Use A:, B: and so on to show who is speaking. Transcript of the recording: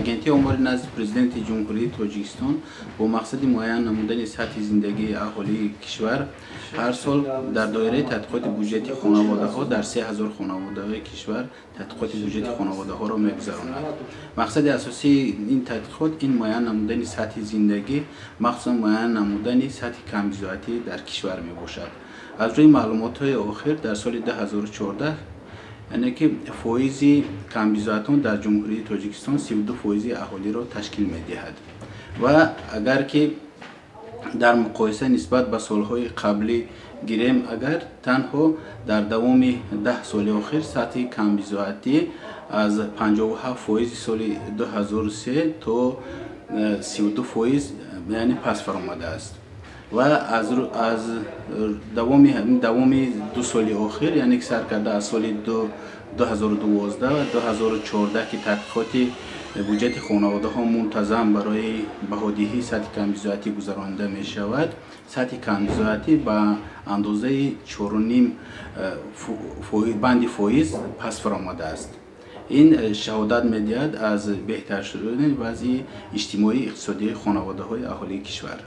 A: Агентии омори назди Президенти Ҷумҳурии Тоҷикистон бо мақсади муайян намудани сатҳи зиндагии аҳолии кишвар ҳар сол дар доираи тадқиқоти буҷети хонаводаҳо дар 3000 хонаводаҳои кишвар тадқиқоти буҷети хонаводаҳоро мегузаронад. Мақсади асосии ин тадқиқот ин муайян намудани сатҳи зиндагӣ, махсусан муайян намудани сатҳи камбизоатӣ дар кишвар мебошад. Аз рӯи маълумотҳои охир дар соли 2014, яъне ки фоизи камбизоатон дар Ҷумҳурии Тоҷикистон 32% аҳолиро ташкил медиҳад ва агар ки дар муқоиса нисбат ба солҳои қаблӣ гирем, агар танҳо дар давоми 10 соли охир сатҳи камбизоатӣ аз 57% соли 2003 то 32%, яъне паст фаромадааст ва аз давоми 2 соли охир, яъне ки сар карда аз соли 2012 ва 2014, ки тадқиқоти буҷети хонаводаҳо мунтазам барои баҳодиҳии сатҳи камбизоатӣ гузаронида мешавад, сатҳи камбизоатӣ ба андозаи чоруним банди фоиз паст фаромадааст. Ин шаҳодат медиҳад аз беҳтар шудани вазъи иҷтимоии иқтисодии хонаводаҳои аҳолии кишвар.